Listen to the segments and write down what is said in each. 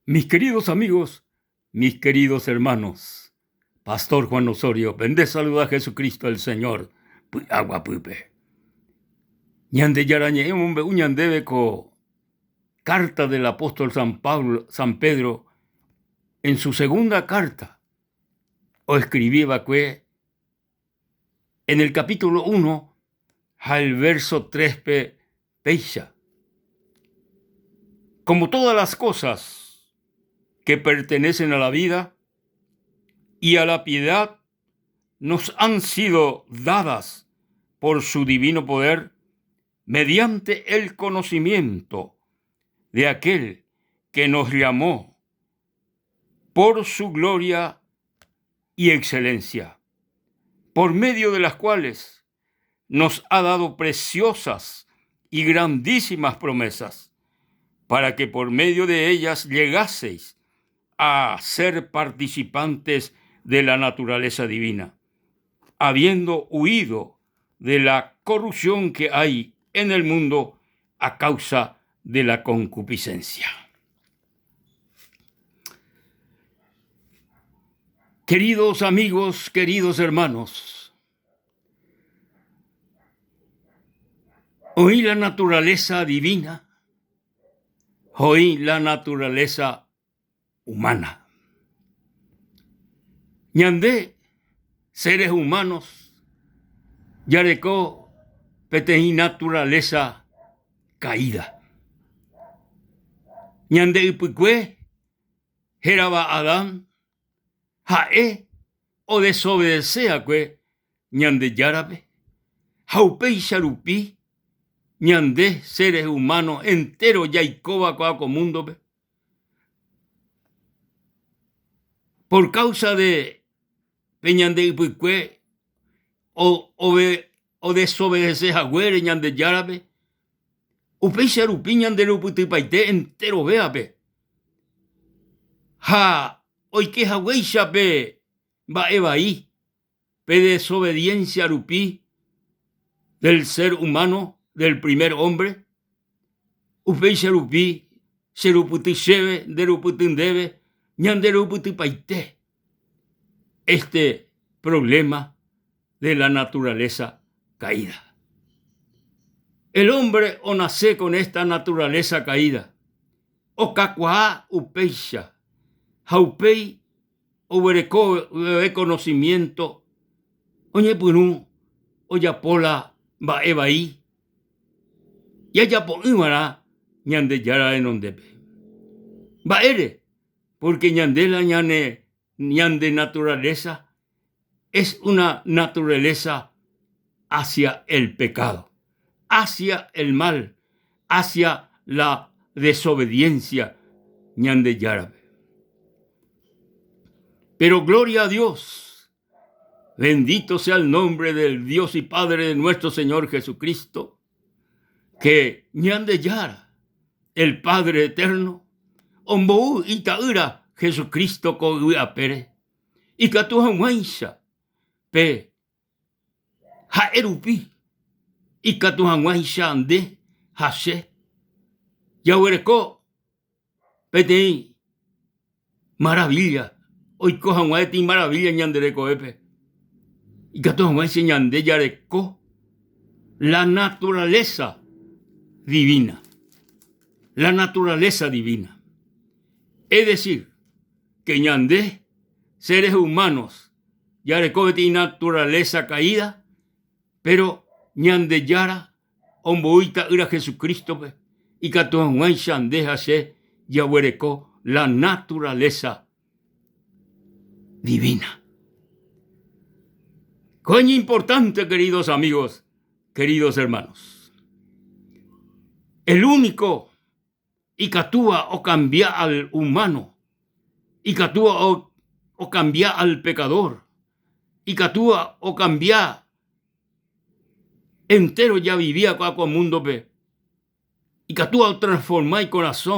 Mis queridos amigos, mis queridos hermanos, Pastor Juan Osorio, pende saluda Jesucristo el Señor py'aguapýpe. Ñandejára ñe'ẽ omombe'u ñandéve ko carta del apóstol San Pablo, San Pedro, en su segunda carta, oescribi va'ekue en el capítulo 1 ha el verso 3-pe péicha. Como todas las cosas que pertenecen a la vida y a la piedad nos han sido dadas por su divino poder mediante el conocimiento de aquel que nos llamó por su gloria y excelencia, por medio de las cuales nos ha dado preciosas y grandísimas promesas, para que por medio de ellas llegaseis a ser participantes de la naturaleza divina, habiendo huido de la corrupción que hay en el mundo a causa de la concupiscencia. Queridos amigos, queridos hermanos, oí la naturaleza divina, oí la naturaleza humana. Ñande, seres humanos, jareko peteĩ naturaleza caída. Ñande ypykue hérava Adán, ha'e odesobedece akue Ñandejárape ha upéicha rupi ñande seres humanos entero jaikóva ko'ã ko múndope, por causa de pe ñande ypykue odesobedece haguére Ñandejárape, upéicha rupi ñande rupytypaite enterovévape ha oike haguéicha pe mba'e vai pe desobediencia rupi del ser humano, del primer hombre, upéicha rupi che rupyty chéve, nde rupyty ndéve, ñande rupytypaite este problema de la naturaleza caída. El hombre onace con esta naturaleza caída, okakuaa upéicha ha upéi oguereko veve conocimiento oñepyrũ ojapo la mba'e vai jajapo'ỹva'erã Ñandejára renondépe. Mba'ére? Porque ñande la ñane ñande naturaleza es una naturaleza hacia el pecado, hacia el mal, hacia la desobediencia Ñandejárape. Pero gloria a Dios, bendito sea el nombre del Dios y Padre de nuestro Señor Jesucristo, que Ñandejára, el Padre eterno, ombou ita'ýra Jesucristo ko yvy apére, ikatu hag̃uáicha pe ha'e rupi, ikatu hag̃uáicha nde ha che jaguereko peteĩ maravilla, oiko hag̃ua peteĩ maravilla ñande rekovépe, ikatu hag̃uáicha ñande jareko la naturaleza divina, la naturaleza divina. Es decir, que ñande, seres humanos, jareko peteĩ naturaleza caída, pero Ñandejára ombou Ita'ýra Jesucristo-pe ikatu hag̃uáicha nde ha che jaguereko la naturaleza divina. Ko iñimportante, queridos amigos, queridos hermanos. El único ikatúva okambia al humano, ikatúva okambia al pecador, ikatúva okambia entero javivía ko'ã ko múndope, ikatúva otransforma ikorasõ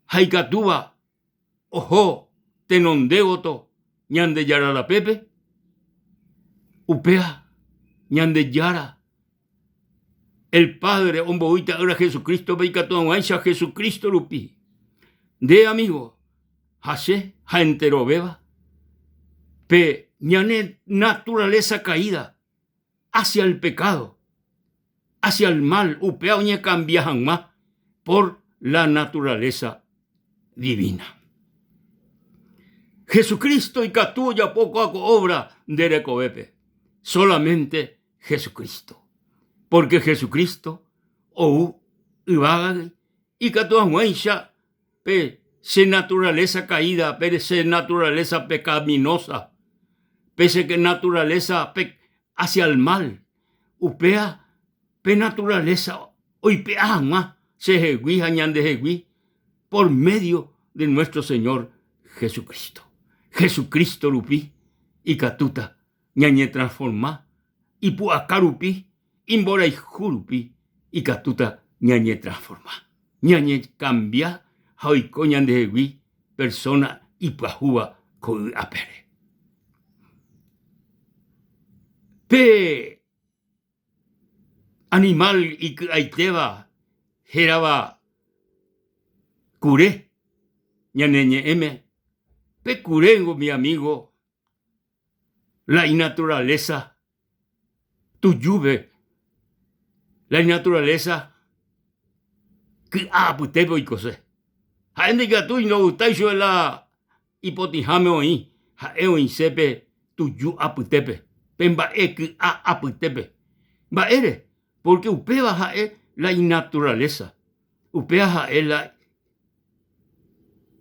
ha ikatúva oho tenonde gotyo Ñandejára rapépe, upéva Ñandejára el Padre ombou Ita'ýra Jesucristo-pe ikatu hag̃uáicha Jesucristo rupi. Nde amigo ha che ha enterovéva, pe ñane naturaleza caída hacia el pecado, hacia el mal, upéva oñekambia hag̃ua por la naturaleza divina. Jesucristo ikatu ojapo kóa ko obra nde rekovépe, solamente Jesucristo. Porque Jesucristo ou yvágagui ikatu hag̃uáicha pe che naturaleza caída, pe che naturaleza pecaminosa, pe che naturaleza hacia el mal, upéva pe naturaleza oipe'a hag̃ua chehegui ha ñandehegui por medio de nuestro Señor Jesucristo. Jesucristo rupi ikatúta ñañetransforma ipu'aka rupi, imborayhu rupi ikatúta ñañetransforma, ñañekambia ha oiko ñandehegui persona ipyahúva ko yvy apére. Pe animal iky'aitéva hérava kure ñane ñe'ẽme, pe kuréngo mi amigo la inaturaleza tujúpe, la inaturaleza ky'a apytépe oikose. Ha'e ndaikatúi ndogustái chupe la ipotĩháme oĩ, ha'e oĩse pe tuju apytépe, pe mba'e ky'a apytépe. Mba'ére? Pórke upéva ha'e la inaturaleza, upéva ha'e la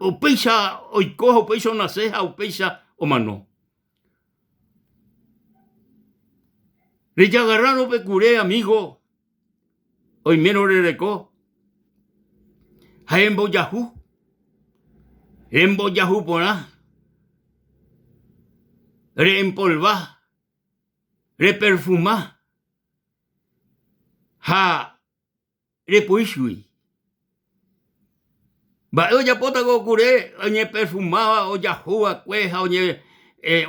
Upéicha oiko ha upéicha onase ha upéicha omano. Rejagarrárõ pe kure amigo oimérõ rereko ha embojahu, rembojahu porã, reempolva, reperfuma ha Repoi chugui. Mba'e ojapóta ko kure oñeperfumáva, ojahu va'ekue ha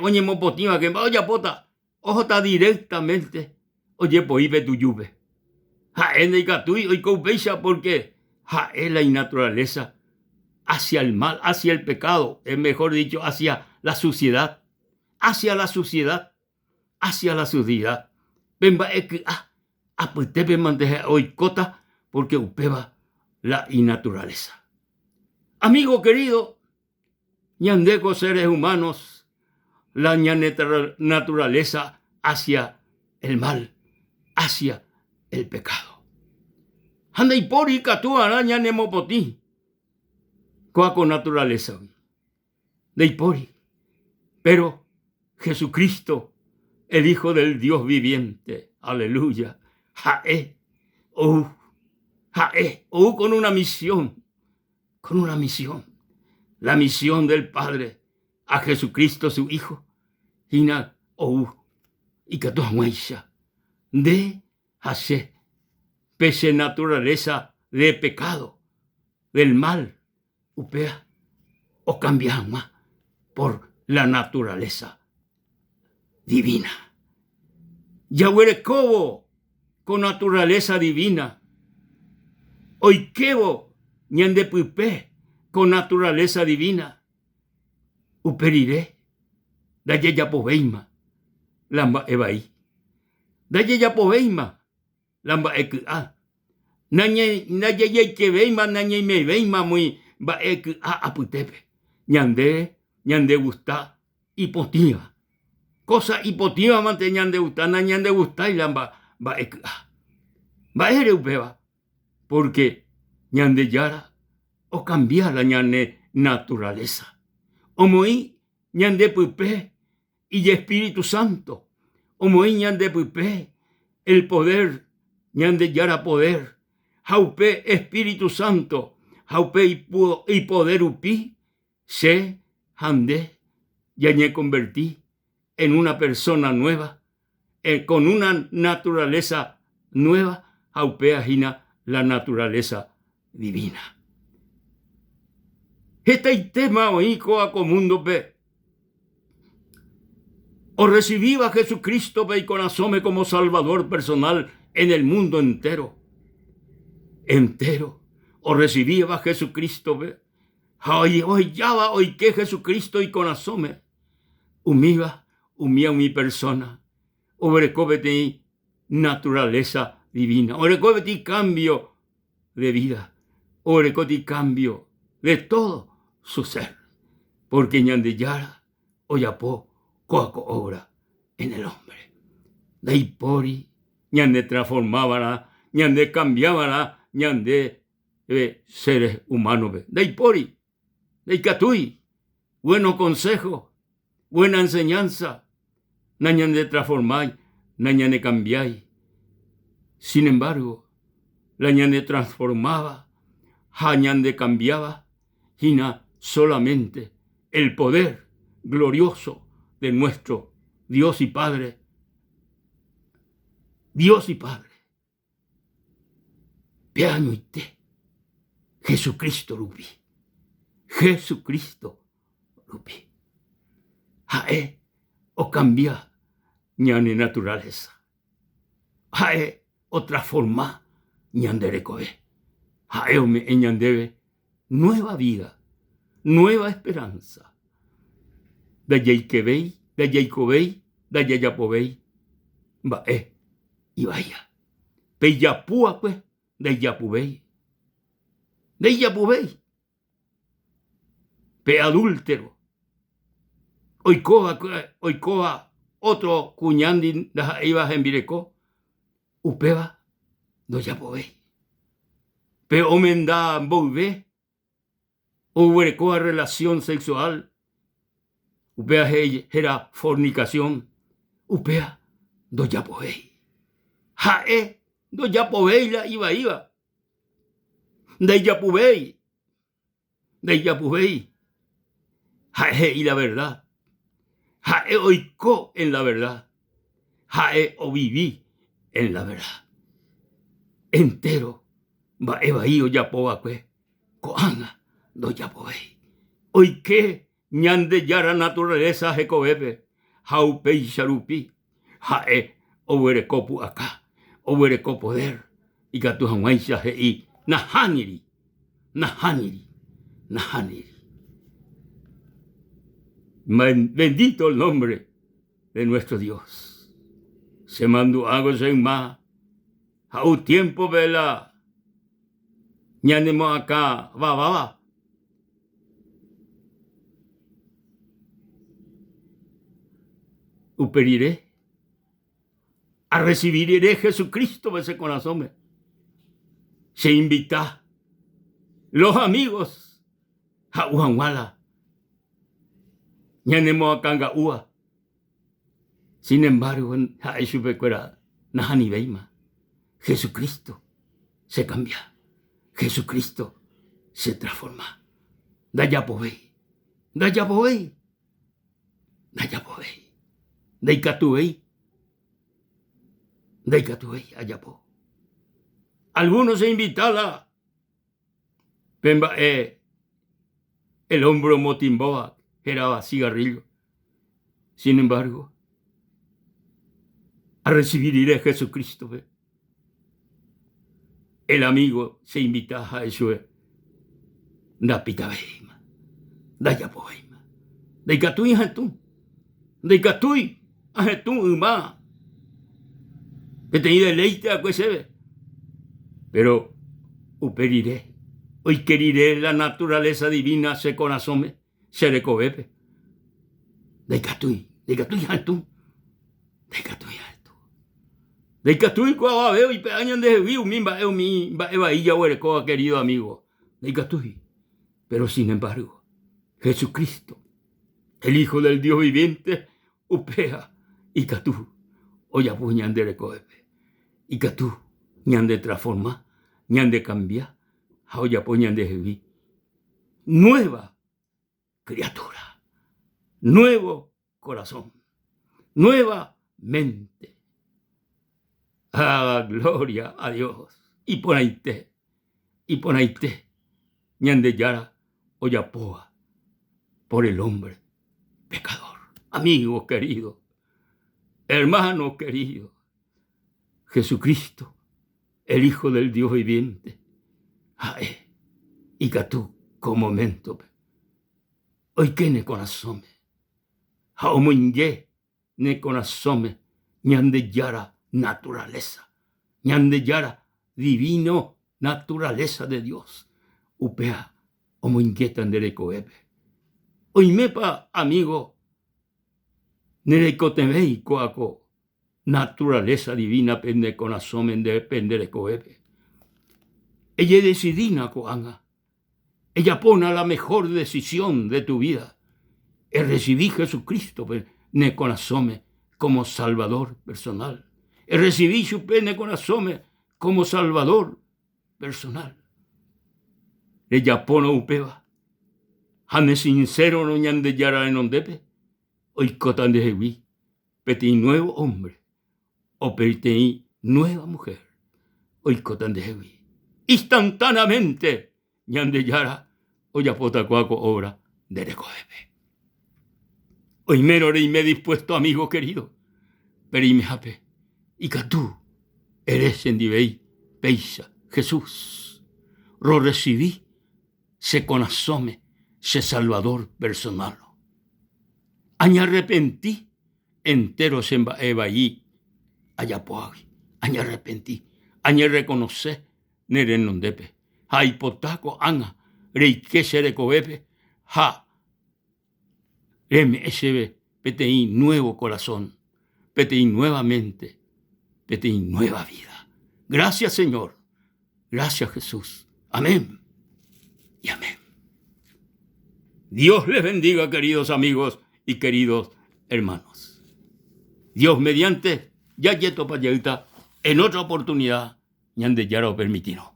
oñemopotĩ va'ekue, mba'e ojapóta? Ohóta directamente ojepoi pe tujúpe. Ha'e ndaikatúi oiko upéicha porque ha'e la inaturaleza hacia el mal, hacia el pecado, es mejor dicho, hacia la suciedad, hacia la suciedad. Hacia la suciedad, pe mba'e ky'a apytépe mante ha'e oikóta porque upéva la inaturaleza. Amigo querido, ñande ko seres humanos la ñane naturaleza hacia el mal, hacia el pecado. Ha ndaipóri ikatuva'erã ñanemopotĩ kóa ko naturaleza-gui. Ndaipóri. Péro Jesucristo, el Hijo del Dios viviente, aleluya, ha'e ou, ha'e ou con una misión, con una misión, la misión del Padre a Jesucristo su Hijo, hína ou ikatu hag̃uáicha nde ha che pe che naturaleza de pecado, del mal, Upéva okambia hag̃ua por la naturaleza divina. Jaguerekóvo ko naturaleza divina, oikévo ñande pype ko naturaleza divina, upe rire ndajajapovéima la mba'e vai, ndajajapovéima la mba'e ky'a. Nañajeikevéima, nañaimevéima umi mba'e ky'a apytépe. Ñande ñandegusta ipotĩva. Kósa ipotĩva mante ñandegusta, nañandegustái la mba'e ky'a. Mba'ére upéva? Pórke Ñandejára okambia la ñane naturalésa. Omoĩ ñande pype Ijespíritu Santo omoĩ ñande pype el poder, Ñandejára poder, ha upe Espíritu Santo ha upe ipoder rupi che ha nde jañekonverti en una persona nueva, con una naturaleza nueva ha upéva hína la naturaleza divina. Hetaitéma oĩ kóva ko múndope orrecibíva Jesucrístope ikorasõme como Salvador personal en el mundo entero. Entero orrecibíva Jesucrístope. Ha ohejáva oike Jesucristo ikorasõme, umíva umía umi persona oguereko peteĩ naturaleza divina, oguereko peteĩ cambio de vida, oguereko peteĩ cambio de todo su ser, porque Ñandejára ojapo kóa ko obra en el hombre. Ndaipóri ñande transformava'erã, ñande cambiava'erã ñande seres humano-pe. Ndaipóri, ndaikatúi, bueno consejo, buena enseñanza, nañandetransformái, nañanecambiái. Sin embargo, la ñanetransformáva ha ñandecambiáva hína solamente el poder glorioso de nuestro Dios y Padre, Dios y Padre. Pe añoite Jesucristo rupi, Jesucristo rupi. Ha'e okambia ñane naturaleza. Ha'e otransforma ñande rekove. Ha'e ome'ẽ ñandéve nueva vida, nueva esperanza. Ndajaikevéi, ndajaikovéi, ndajajapovéi mba'e ivaíva. Pe ijapu'akue ndaijapuvéi, ndaijapuvéi. Pe adúltero oikova'ekue oikóva ótro kuñándi ndaha'éiva hembireko, upéva ndojapovéi. Pe omenda mboyve oguerekóva relación sexual, upéva héra fornicación, upéva ndojapovéi. Ha'e ndojapovéi la ivaíva, ndaijapuvéi, ndaijapuvéi. Ha'e he'i la verdad, ha'e oiko en la verdad, ha'e ovivi en la verdad. Entero mba'e vai ojapo va'ekue ko'ág̃a ndojapovéi. Oike Ñandejára naturaleza hekovépe ha upéicha rupi ha'e oguereko pu'aka, oguereko poder ikatu hag̃uáicha he'i nahániri, nahániri, nahániri. Bendito el nombre de nuestro Dios. Chemandu'áko che yma Ha u tiémpope la ñanemoakãvaváva upe rire, arresivi rire Jesucrístope che korasõme, cheinvita los amigos ha'u hag̃ua la ñanemoakãnga'úva. Sin embargo, ha'e chupekuéra nahanivéima. Jesucristo che kambia. Jesucristo che transforma. Ndajapovéi. Ndajapovéi. Ndajapovéi. Ndaikatuvéi. Ndaikatuvéi ajapo. Algunos se invita la pe mba'e el hombro omotimbóva hérava cigarrillo. Sin embargo, arrecibi rire Jesucristo-pe, el amigo che invita ha'e chupe, ndapitavéima, ndajapovéima, ndaikatúi ahetũ, ndaikatúi ahetũ yma peteĩ deleite va'ekue chéve. Péro upe rire, oike rire la naturaleza divina che korasõme, che rekovépe, ndaikatúi, ndaikatúi ahetũ, ndaikatúi ahetũ. Ndaikatúi ko avave oipe'a ñandehegui umi mba'e umi mba'e vai jaguerekóva querido amigo, ndaikatúi. Pero sin embargo, Jesucristo, el Hijo del Dios viviente, upéva ikatu ojapo ñande rekovépe, ikatu ñande transforma, ñande cambia ha ojapo ñandehegui nueva criatura, nuevo corazón, nueva mente. Ah, gloria a Dios! Iporãite, iporãite Ñandejára ojapóva por el hombre pecador. Amigo querido, hermano querido, Jesucristo, el Hijo del Dios viviente, ha'e ikatu ko moméntope. Oike ne korasõme ha omoinge ne korasõme Ñandejára naturaleza, Ñandejára divino naturaleza de Dios, upéva omoingéta nde rekovépe. Oimépa amigo nereikotevẽi ko'a ko naturaleza divina pende korasõme nde pende rekovépe? Ejedesidína ko'ág̃a, ejapóna la mejor decisión de tu vida, erresivi Jesucristo-pe ne korasõme como Salvador personal, erresivi chupe ne korasõme como Salvador personal. Rejapórõ upéva ha nesinsérorõ Ñandejára renondépe, oikóta ndehegui peteĩ nuevo hombre o peteĩ nueva mujer oikóta ndehegui. Instantáneamente Ñandejára ojapóta kóa ko obra nde rekovépe. Oimérõ reime dispuesto amigo querido, pe reimehápe ikatu ere chendivéi péicha, Jesús, rorresivi che korasõme che Salvador personal. Añarrepenti entéro che mba'e vai ajapóagui. Añarrepenti, añerrekonose ne renondépe ha aipota ko'ág̃a reike che rekovépe ha reme'ẽ chéve peteĩ nuevo corazón, peteĩ nueva mente, peteĩ nueva vida. Gracias Señor, gracias Jesús. Amén y amén. Dios les bendiga, queridos amigos y queridos hermanos. Dios mediante, ya jetopa en otra oportunidad, Ñandejára opermitirõ.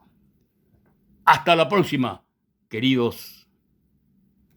Hasta la próxima, queridos.